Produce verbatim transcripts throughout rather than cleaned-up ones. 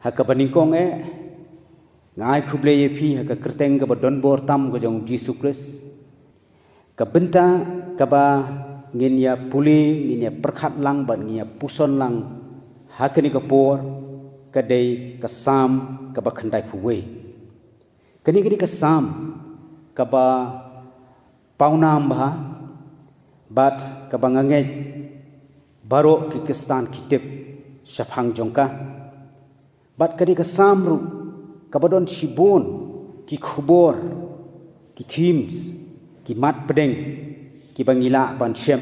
Ha kaba nyngkong eh, nga ai khublei ïa phi ha ka kyrteng kaba donbor tam ka jong u Jisu Khrist. Ka bynta kaba ngin ïa pule, ngin ïa pyrkhat lang bad ngin ïa puson lang ha kane ka por, ka dei ka Salm kaba khyndaiphew wei. Kane ka dei ka Salm kaba pawnam bha bad kaba nga ngeit baroh ki Khristan ki tip shaphang jong ka. Bad ka dei ka Salm ruh kaba don shibun ki khubor, ki themes, ki mat pdeng kiba ngi lah ban shem.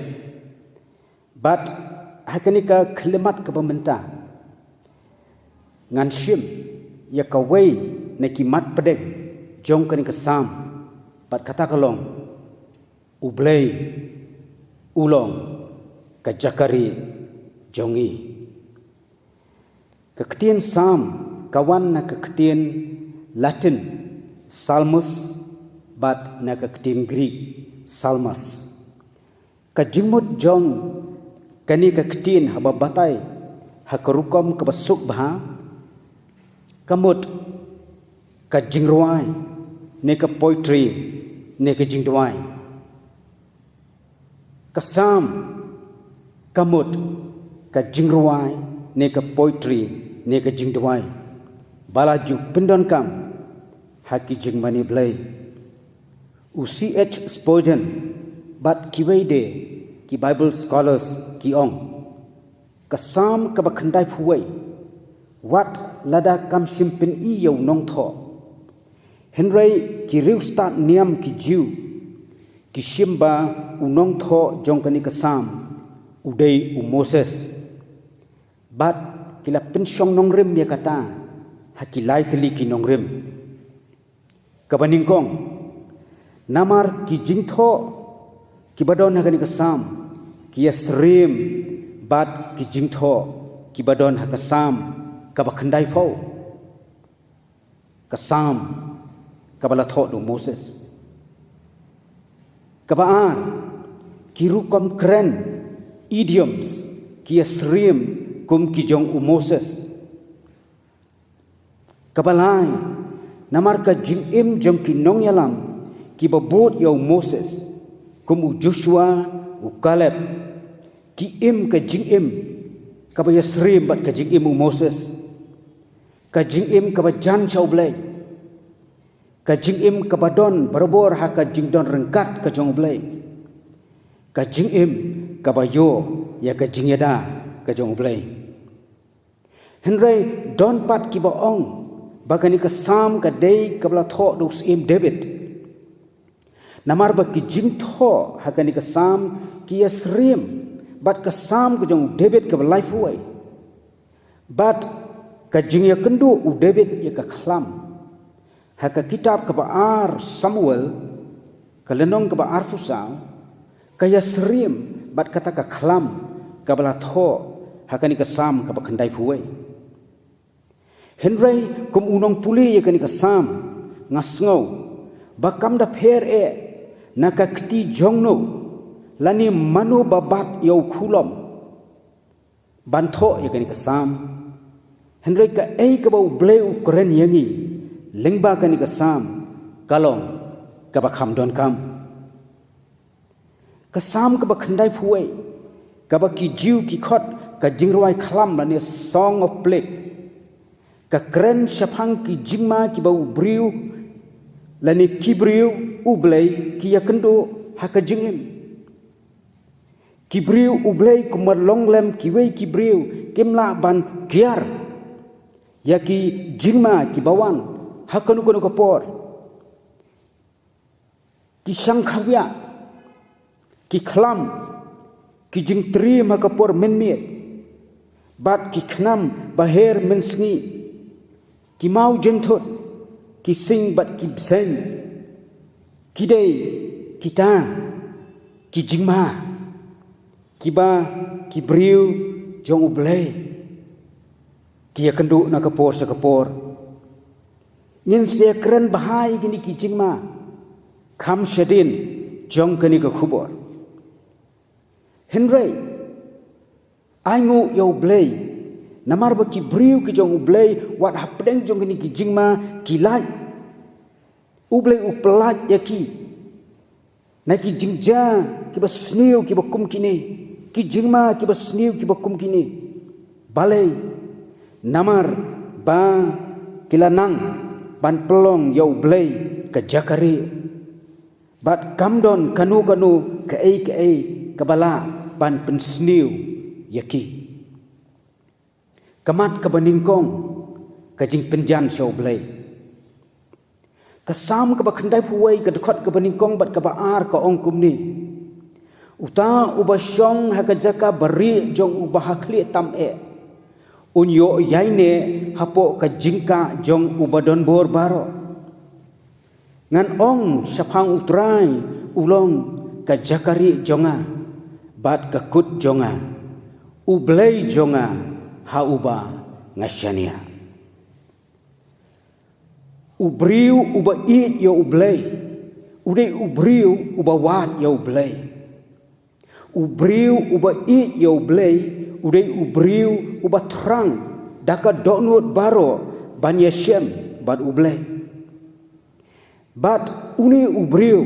Bad ha kane ka khyllipmat kaba mynta, ngan shim ïa kawei na ki mat pdeng jong kane ka Salm, bad kata ka long: U Blei u long ka jaka rieh jong ngi. Ka ktien Salm ka wan na ka ktien Latin Psalmus bad na ka ktien Greek Psalmos. Ka jingmut jong kane ka ktien haba batai ha ka rukom kaba suk bha, ka mut ka jingrwai ne ka poetry ne ka jingduwai. Ka Salm ka mut ka jingrwai ne ka poetry ne ka jingduwai ba la ju pyndonkam ha ki jingmane Blei. U C H Spurgeon bad kiwei de ki Bible scholars ki ong, ka Salm kaba khyndaiphew wei, wat lada kam shym pyni ïa u nongthoh, hynrei ki riewstad niam ki Jiw ki shim ba u nongthoh jong kane ka Salm u dei u Moses. Bad ki la pynshong nongrim ïa kata ha ki lai tylli ki nongrim. Kaba nyngkong, namar ki jingthoh kiba don ha kane ka Salm ki ïasyriem bad ki jingthoh kiba don ha ka Salm kaba khyndaiphew, ka Salm kaba la thoh da u Moses. Kaba ar, ki rukom kren, idioms, ki ïasyriem kum ki jong u Moses. Kaba lai, namar ka jingim jong ki nongïalam kiba bud ïa u Moses, kum u Joshua, u Kaleb, ki im ka jingim kaba ïasyriem bad ka jingim u Moses. Ka jingim kaba jan sha u Blei. Ka jingim kaba don barabor ha ka jingdon ryngkat ka jong u Blei. Ka jingim kaba ïoh ïa ka jingïada ka jong u Blei. Hynrei don pat kiba ong ba kane ka Salm ka dei kaba la thoh da u Syiem David. Namar ba ki jingthoh ha kane ka Salm ki ïasyriem bad ka Salm ka jong u David kaba laiphew wei. Bad ka jingïakynduh u David ïa ka khlam ha ka kitab kaba ar Samuel, ka lynnong kaba arphew saw, ka ïasyriem bad kata ka khlam kaba la thoh ha kane ka Salm kaba khyndaiphew wei. Hynrei kum u nongpule ïa kane ka Salm, nga sngew ba kam da pher eh na ka kti jong no lane mano ba bat ïa u khulom ban thoh ïa kane ka Salm. Hynrei kaei kaba u Blei u kren ïa ngi lyngba kane ka Salm ka long kaba kham donkam. Ka Salm kaba khyndaiphew wei, kaba ki Jiw ki khot ka jingrwai khlam lane Song of Plague, ka kren shaphang ki jingma kiba u briew lane ki briew u Blei ki ïakynduh ha ka jingim. Ki briew u Blei kumba long lem kiwei ki briew kim lah ban kiar ïa ki jingma kiba wan ha kano kano ka por. Ki shang khawiah, ki khlam, ki jingtriem ha ka por mynmiet, bad ki khnam ba her mynsngi, ki maw jynthut, ki sing bad ki bseiñ, ki dei kita ki jingma kiba ki briew jong u Blei ki ïakynduh na ka por sha ka por. Ngin sa ïakren bha ïa kine ki jingma kham shadien jong kane ka khubor. Hynrei ainguh ïa u Blei Namar ba ki briew ki jong U Blei, wat hapdeng jong kine ki jingma, ki lait, U Blei u pyllait ïa ki na ki jingjia kiba sniew kiba kum kine, ki jingma kiba sniew kiba kum kine. Balei? Namar ba ki la nang ban pynlong ïa U Blei ka jaka rieh, bad kam don kano kano kaei kaei kaba lah ban pynsniew ïa ki. Ka mat kaba nyngkong, ka jingpynjan sha U Blei. Ka Salm kaba khyndaiphew wei, ka dkhot kaba nyngkong bad kaba ar, ka ong kumne: Uta uba shong ha ka jaka barieh jong Uba Hakhlieh tam eh, un ïoh ïaineh hapoh ka jingkah jong Uba Donbor Baroh. Ngan ong shaphang U Trai, u long ka jaka rieh jong nga bad ka kut jong nga, U Blei jong nga, ha uba nga shaniah. U briew uba ïeit ïa U Blei, u dei u briew uba wad ïa U Blei. U briew uba ïeit ïa U Blei, u dei u briew uba thrang da ka dohnud baroh ban ïashem bad U Blei. Bad une u briew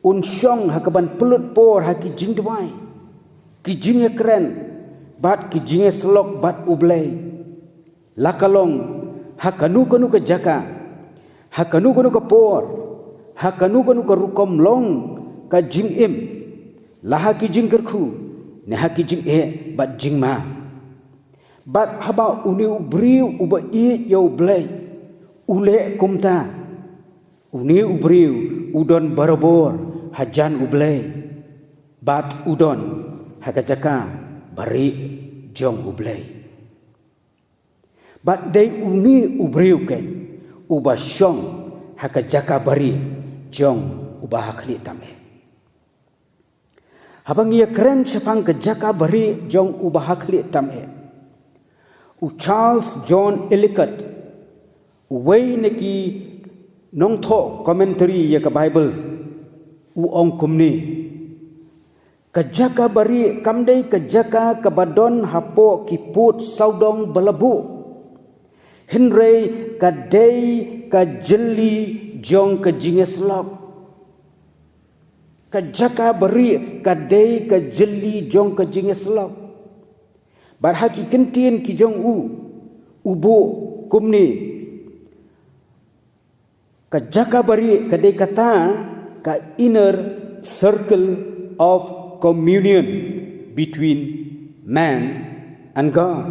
un shong ha kaban pynlut por ha ki jingduwai, ki jingïakren, bad ki jingïasyllok bad U Blei. La ka long ha kano kano ka jaka, ha kano kano ka por, ha kano kano ka rukom long ka jingim, la ha ki jingkyrkhu ne ha ki jingeh bad jingma. Bad haba une u briew uba ïeit ïa U Blei u leh kumta, une u briew u don barabor hajan U Blei, bad u don ha ka jaka barieh jong U Blei. Bad dei une u briew keiñ uba shong ha ka jaka barieh jong Uba Hakhlieh tam eh. Haba ngi ïakren shaphang ka jaka barieh jong Uba Hakhlieh tam eh, u Charles John Ellicott, uwei na ki nongthoh commentary ïa ka Baibl, u ong kumne: Ka jaka barieh kam dei ka jaka kaba don hapoh ki pud sawdong ba la buh, hynrei ka dei ka jylli jong ka jingïasyllok. Ka jaka barieh ka dei ka jylli jong ka jingïasyllok. Bad ha ki kyntien ki jong u, u buh kumne: Ka jaka barieh ka dei kata ka inner circle of communion between man and God.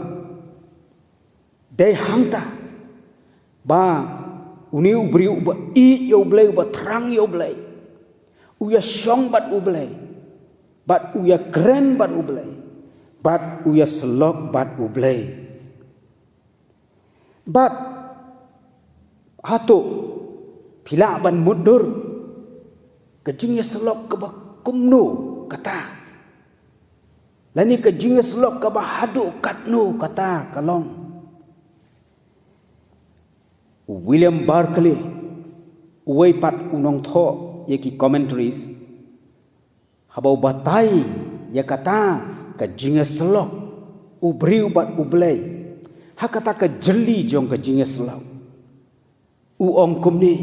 Dei hangta ba une u briew uba ïeit ïa U Blei, uba thrang ïa U Blei, u ïashong bad U Blei, bad u ïakren bad U Blei, bad u ïasyllok bad U Blei. Bad hato phi lah ban mutdur ka jingïasyllok kaba kumno kata, lane ka jingïasyllok kaba haduh katno kata ka long? U William Barclay, uwei pat u nongthoh ïa ki commentaries, haba u batai ïa kata ka jingïasyllok u briew bad U Blei ha kata ka jylli jong ka jingïasyllok, u ong kumne: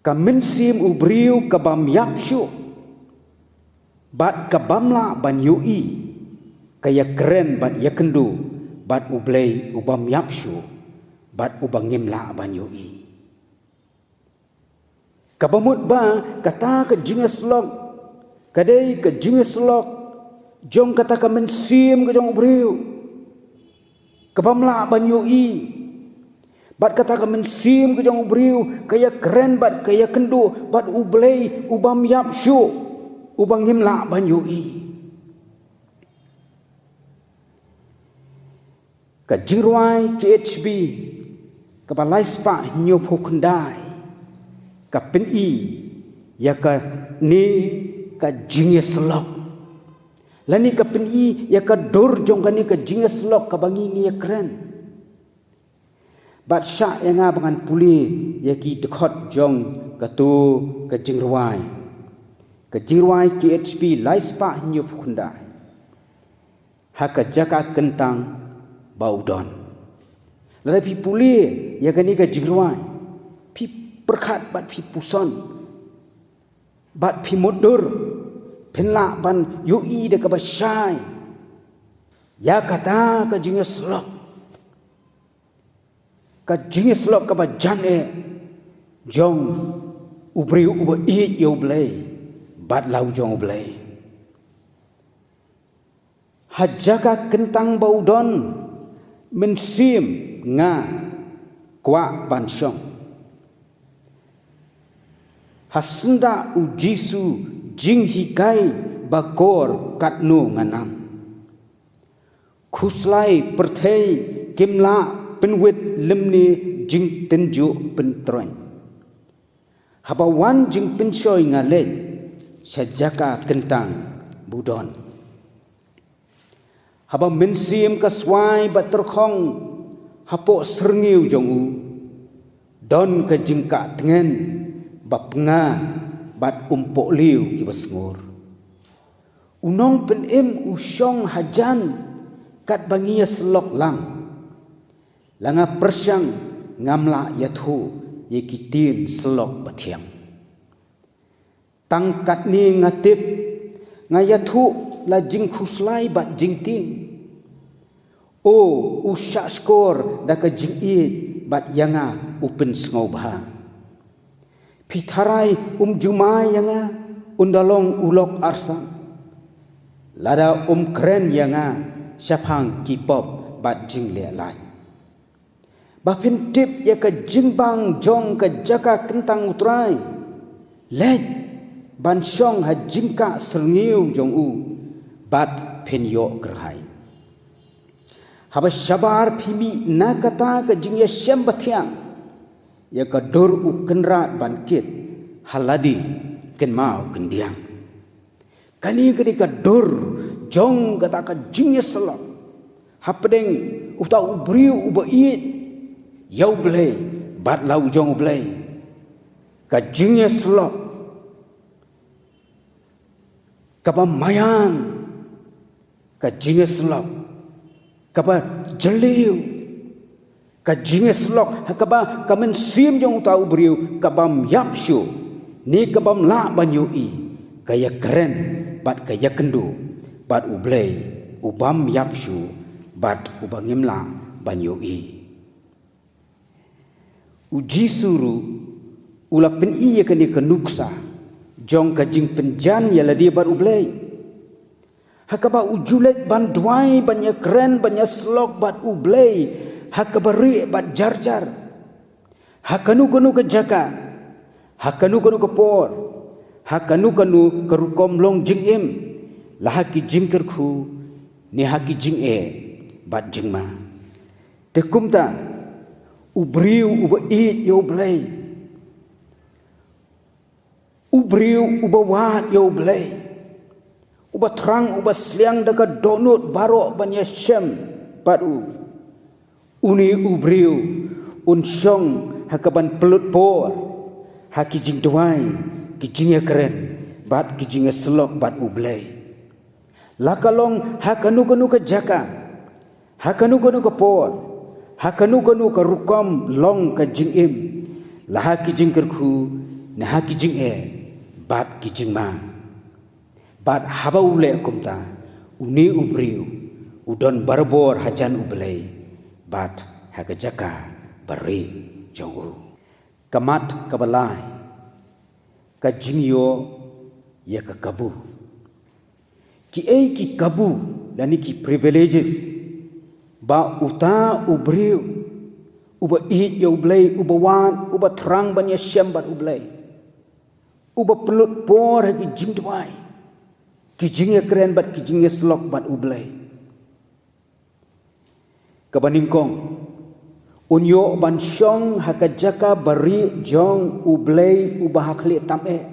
Ka mynsiem u briew ka bym ïap shuh bad ka bym lah ban ïohi, ka ïakren bad ïakynduh bad U Blei u bym ïap shuh bad uba ngim lah ban ïohi. Kaba mut ba kata ka jingïasyllok ka dei ka jingïasyllok jong kata ka mynsiem ka jong u briew ka bym lah ban ïohi. Bad kata ka mynsiem ka jong u briew ka ïakren bad ka ïakynduh bad U Blei u bym ïap shuh, uba ngim lah ban ïohi. Ka jingrwai K H B kaba lai spah hynñiewphew khyndai ka pyni ïa kane ka jingïasyllok, lane ka pyni ïa ka dur jong kane ka jingïasyllok kaba ngi ngi ïakren. Bad shah ïa nga ba ngan pule ïa ki dkhot jong kato ka jingrwai. Ka jingrwai K H B lai spah hynñiewphew khyndai. ha ka jaka kyntang ba u don. Lada phi pule ïa kane ka jingrwai, phi pyrkhat bad phi puson, bad phi mutdur, phin lah ban ïohi da kaba shai ïa kata ka jingïasyllok, ka jingïasyllok kaba jan eh jong u briew uba ïeit ïa U Blei bad la u jong U Blei. Ha jaka kyntang ba u don, mynsiem nga kwah ban shong. Ha syndah U Jisu jinghikai ba kor katno nga nam. Khuslai pyrthei kim lah pynwit lymne jingtynjuh pyntroiñ. Haba wan jingpynshoi nga leit sha jaka kyntang ba u don. Haba mynsiem ka swai bad tyrkhong hapoh syrngiew jong u, don ka jingkah tngen ba pynga bad um pohliew kiba sngur. U Nongpynim u shong hajan katba ngi ïasyllok lang. La nga pyrshang ngam lah ïathuh ïa ki ktien syllok ba thiang. Tang katne nga tip, nga ïathuh la jingkhuslai bad jingtieng. O, u shahshkor da ka jingïeit bad ïa nga u pynsngewbha. Phi tharai um jumai ïa nga, un da long u lok arsang. Lada um kren ïa nga shaphang ki pop bad jingleh lain. Ba phin tip ïa ka jingbang jong ka jaka kyntang U Trai. Leit ban shong ha jingkah syrngiew jong u bad phin ïoh kyrhai. Haba shabar phi mih na kata ka jingïashem ba thiang, ïa ka dur u kynrad ban kit ha lade kynmaw kyndiang. Kane ka dei ka dur jong kata ka jingïasyllok hapdeng uta u briew uba ïeit ïa U Blei bad la u jong U Blei. Ka jingïasyllok kaba maïan, ka jingïasyllok kaba jylliew, ka jingïasyllok ha kaba ka mynsiem jong uta u briew ka bym ïap shuh ne ka bym lah ban ïohi, ka ïakren bad ka ïakynduh bad U Blei u bym ïap shuh bad uba ngim lah ban ïohi. U Jisu ruh u la pyni ïa kane ka nuksa jong ka jingpynjan ïa lade bad U Blei. Ha kaba u ju leit ban duwai, ban ïakren, ban ïasyllok bad U Blei ha kaba rieh bad jar jar, ha kano kano ka jaka, ha kano kano ka por, ha kano kano ka rukom long jingim, la ha ki jingkyrkhu ne ha ki jingeh bad jingma. Te kumta, u briew uba ïeit ïa U Blei, u briew uba wad ïa U Blei, uba thrang, uba sliang da ka dohnud baroh ban ïashem bad u, une u briew un shong ha kaban pynlut por ha ki jingduwai, ki jingïakren bad ki jingïasyllok bad U Blei. La ka long ha kano kano ka jaka, ha kano kano ka por, ha kano kano ka rukom long ka jingim, la ha ki jingkyrkhu ne ha ki jingeh bad ki jingma. Bad haba u leh kumta, une u briew u don barabor hajan U Blei bad ha ka jaka barieh jong u. Ka mat kaba lai, ka jingïoh ïa ka kabu. Kiei ki kabu lane ki privileges ba uta u briew uba ïeit ïa U Blei, uba wad, uba thrang ban ïashem bad U Blei, uba pynlut por ha ki jingduwai, ki jingïakren bad ki jingïasyllok bad U Blei? Kaba nyngkong, un ïoh ban shong ha ka jaka barieh jong U Blei uba ha khlieh tam eh,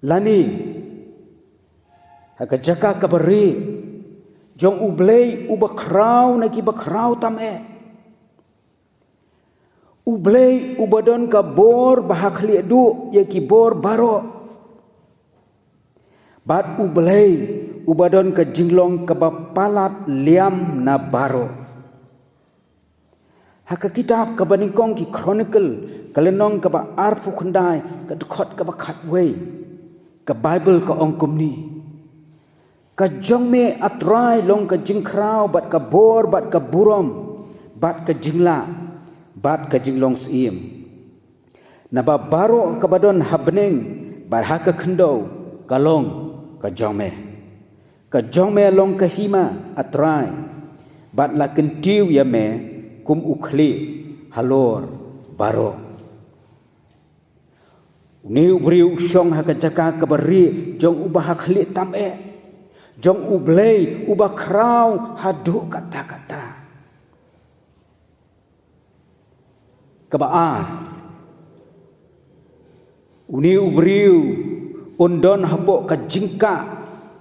lane ha ka jaka kaba rieh jong U Blei uba khraw na kiba khraw tam eh. U Blei uba don ka bor ba ha khlieh duh ïa ki bor baroh. Bad U Blei uba don ka jinglong kaba palat liam na baroh. Ha ka kitab kaba nyngkong ki Chronicle, ka lynnong kaba arphew khyndai, ka dkhot kaba khatwei, ka Baibl ka ong kumne: Ka jong me, A Trai, long ka jingkhraw, bad ka bor, bad ka burom, bad ka jinglah, bad ka jinglong syiem. Naba baroh kaba don ha bneng bad ha ka khyndew ka long ka jong me. Ka jong me long ka hima, A Trai, bad la kyntiew ïa me kum u khlieh halor baroh. Une u briew u shong ha ka jaka kaba rieh jong uba ha khlieh tam eh, jong U Blei uba khraw haduh katta katta. Kaba ar, une u briew un don hapoh ka jingkah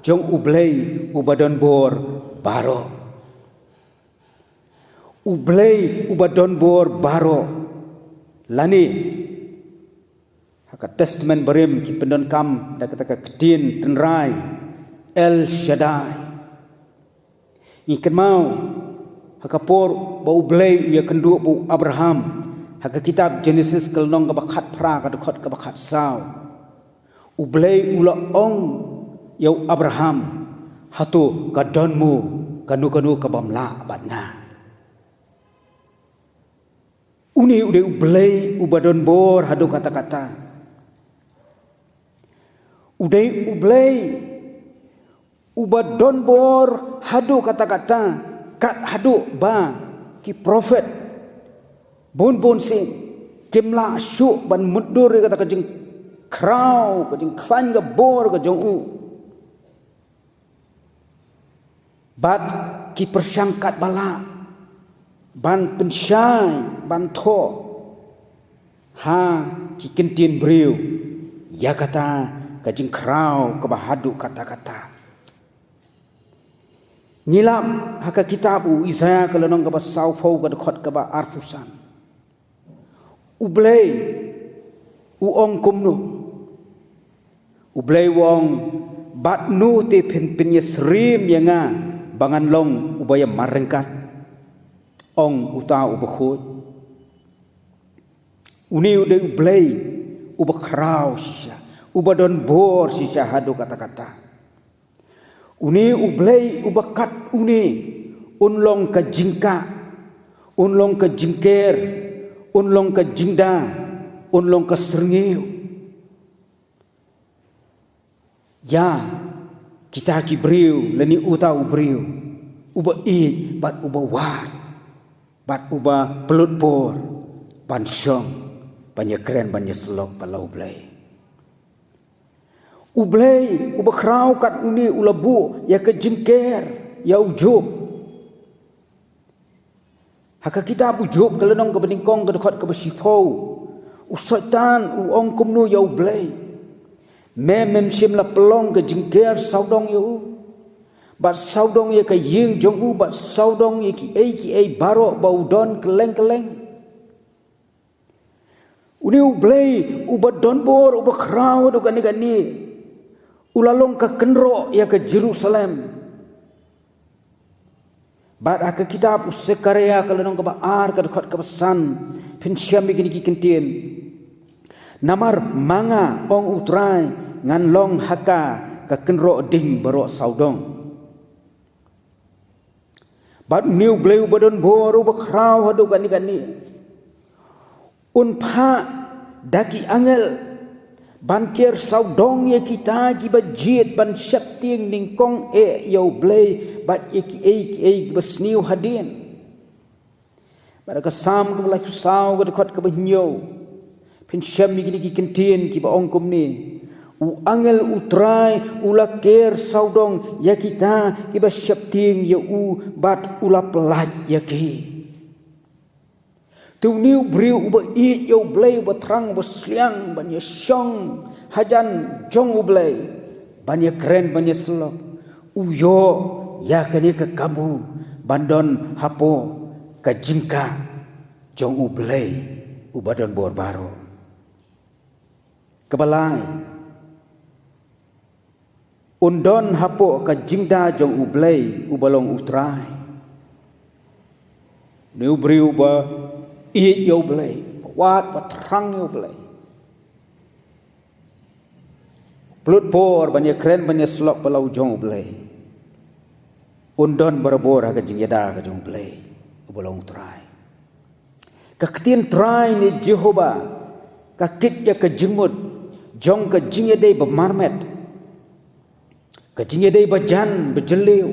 jong U Blei uba don bor baroh. U Blei uba don bor baroh. Lane ha ka Testament Barim ki pyndonkam da kata ka ktien tynrai, El Shaddai. Ngi kynmaw ha ka por ba U Blei u ïakynduh bad u Abraham, ha ka kitab Genesis ka lynnong kaba khatphra, ka dkhot kaba khatsaw, U Blei u la ong ïa u Abraham: Hato ka don mo kano kano ka bym lah bad nga? Une u dei U Blei uba don bor haduh katta katta. U dei U Blei uba don bor haduh katta katta, kat haduh ba ki prophet bun bun sien kim lah shuh ban mutdur ïa kata ka jingkhraw, ka jingkhlaiñ ka bor ka jong u. Bad ki pyrshang katba lah ban pynshai, ban thoh ha ki ktien briew ïa kata ka jingkhraw kaba haduh katta katta. Ngi lap ha ka kitab u Isaïah ka lynnong kaba sawphew, ka dkhot kaba arphew san. U Blei u ong kumno? U Blei u ong: Bad no te phin pynïasyriem ïa nga ba ngan long uba ïamar ryngkat? Ong uta uba khuid. Une u dei U Blei uba khraw shisha, uba don bor shisha haduh katta katta. Une U Blei uba kat une un long ka jingkah, un long ka jingker, un long ka jingda, un long ka syrngiew ïa kita ki briew lane uta u briew uba ïeit bad uba wad bad uba pynlut por ban shong, ban ïakren, ban ïasyllok bad la U Blei. U Blei uba khraw kat une u la buh ïa ka jingker ïa u Job. Ha ka kitab u Job ka lynnong kaba nyngkong ka dkhot kaba shiphew, u Soitan u ong kumno ïa U Blei: Me mem shym la pynlong ka jingker sawdong ïa u, bad sawdong ïa ka ïing jong u, bad sawdong ïa kiei kiei baroh ba u don kylleng kylleng? Une U Blei uba don bor, uba khraw haduh katne katne, u la long ka kynroh ïa ka Jerusalem. Bad ha ka kitab u Sekariah ka lynnong kaba ar ka dkhot kaba san, phin shem ïa kine ki kyntien: Namar ma nga, ong U Trai, ngan long ha ka ka kynroh ding baroh sawdong. Bad une U Blei uba don bor, uba khraw haduh katne katne, un phah da ki angel ban ker sawdong ïa kita kiba jied ban sheptieng nyngkong eh ïa U Blei bad ïa kiei kiei kiba sniew hadien. Bad ha ka Salm kaba laiphew saw ka dkhot kaba hynñiew, phin shem ïa kine ki kyntien kiba ong kumne: U angel U Trai u la ker sawdong ïa kita kiba sheptieng ïa u bad u la pyllait ïa ki. Te une u briew uba ïeit ïa U Blei uba thrang uba sliang ban ïashong hajan jong U Blei, ban ïakren, ban ïasyllok, u ïoh ïa kane ka kabu ban don hapoh ka jingkah jong U Blei uba don bor baroh. Kaba lai, Un don hapoh ka jingda jong U Blei uba long U Trai. Une u briew ba ïeit ïa U Blei, ba wad ba thrang ïa U Blei. Pynlut por ban ïakren ban ïasyllok bad la u jong U Blei. Un don barabor ha ka jingïada ka jong U Blei uba long U Trai. Ka ktien Trai ne Jehobah ka kit ïa ka jingmut jong ka jingïadei ba marmet. Ka jingïadei ba jan ba jylliew.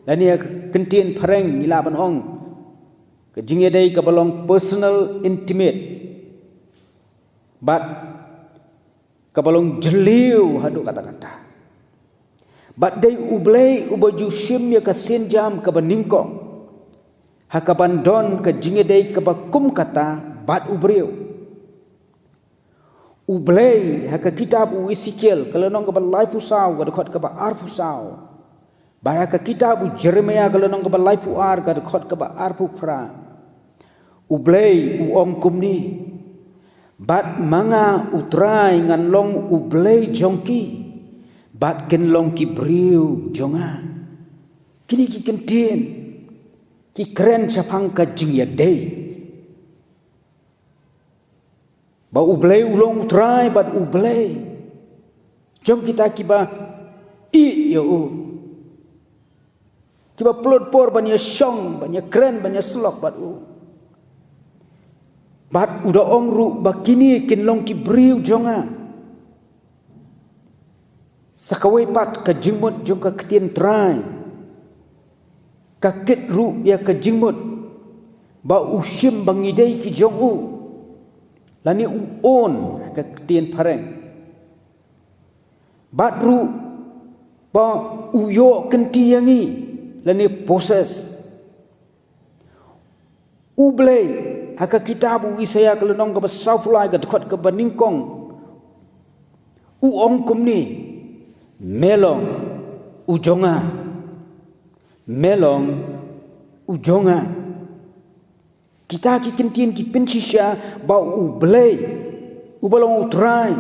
Lane ha ka ktien phareng ngi lah ban ong, ka jingïadei kaba long personal, intimate. Bad kaba long jylliew haduh katta katta. Bad dei U Blei uba ju shim ïa ka sienjam kaba nyngkong ha kaban don ka jingïadei kaba kum kata bad u briew. U Blei ha ka kitab u Esekiel ka lynnong kaba laiphew saw ka dkhot kaba arphew saw. Bad ha ka kitab u Jeremiah ka lynnong kaba laiphew ar ka dkhot kaba arphew phra. U Blei u ong kumne: Bad ma nga U Trai ngan long U Blei jong ki, bad kin long ki briew jong nga. Kine ki ktien ki kren shaphang ka jingïadei. Ba U Blei u long U Trai bad U Blei jong kita kiba ïeit ïa u. Kiba pynlut por ban ïashong, ban ïakren, ban ïasyllok bad u. Bad u da ong ruh ba kine kin long ki briew jong nga. Sa kawei pat ka jingmut jong ka ktien Trai ka kit ruh ïa ka jingmut ba u shim ba ngi dei ki jong u. Lane u own ha ka ktien phareng. Bad ruh ba u ïoh kynti ïa ngi, lane possess. U Blei ha ka kitab u Isaïah ka lynnong kaba sawphew lai ka dkhot kaba nyngkong u ong kumne: Me long u jong nga. Me long u jong nga. Kita ki ktien ki pynshisha ba U Blei uba long U Trai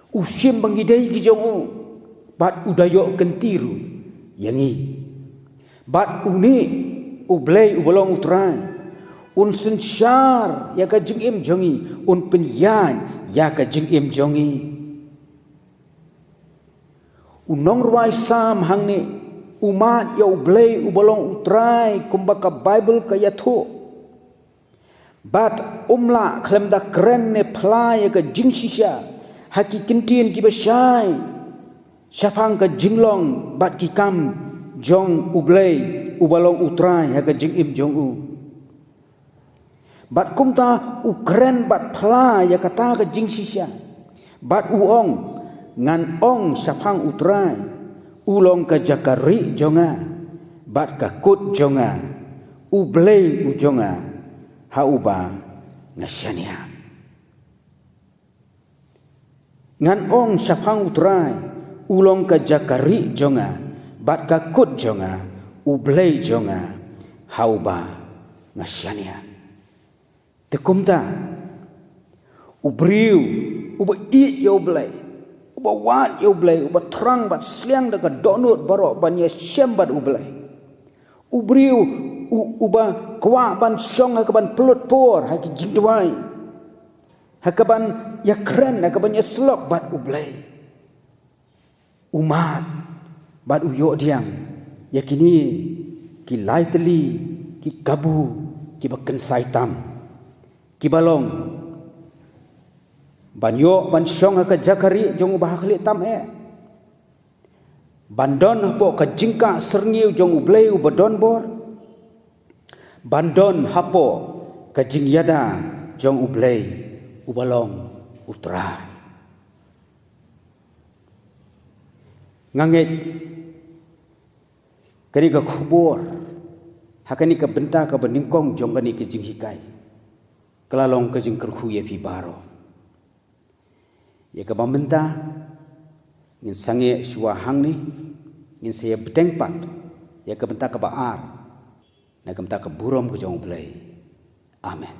u shim ba ngi dei ki jong u, bad u da ïoh kynti ruh ïa ngi. Bad une U Blei uba long U Trai un synshar ïa ka jingim jong ngi, un pynïaid ïa ka jingim jong ngi. U nongrwai Salm hangne u mad ïa U Blei uba long U Trai kumba ka Baibl ka ïathuh. Bad um lah khlem da kren ne phla ïa ka jingshisha ha ki ktien kiba shai shaphang ka jinglong bad ki kam jong U Blei uba long U Trai ha ka jingim jong u. Bad kumta u kren bad phla ïa kata ka jingshisha. Bad u ong, ngan ong shaphang U Trai, u long ka jaka rieh jong nga bad ka kut jong nga, U Blei u jong nga, ha uba nga shaniah. Ngan ong shaphang U Trai, u long ka jaka rieh jong nga bad ka kut jong nga, U Blei jong nga, ha uba nga shaniah. Te kumta u briew uba ïeit ïa U Blei, uba wad ïa U Blei, uba thrang bad sliang da ka dohnud baroh ban ïashem bad U Blei. U briew u, uba kwah ban shong ha kaban pynlut por ha ki jingduwai, ha kaban ïakren, ha kaban ïasyllok bad U Blei. U mad bad u ïoh pdiang ïa kine ki lai tylli ki kabu kiba kynsai tam, kiba long ban ïoh ban shong ha ka jaka rieh jong uba ha khlieh tam eh, ban don hapoh ka jingkah syrngiew jong U Blei uba don bor, ban don hapoh ka jingïada jong U Blei uba long U Trai. Nga ngeit kane ka khubor ha kane ka bynta kaba nyngkong jong kane ka jinghikai ka la long ka jingkyrkhu ïa phi baroh. Ïa kaba mynta ngin sangeh shuwa hangne, ngin sa ïa bteng pat ïa ka bynta kaba ar na ka bynta ka burom ka jong U Blei. Amen.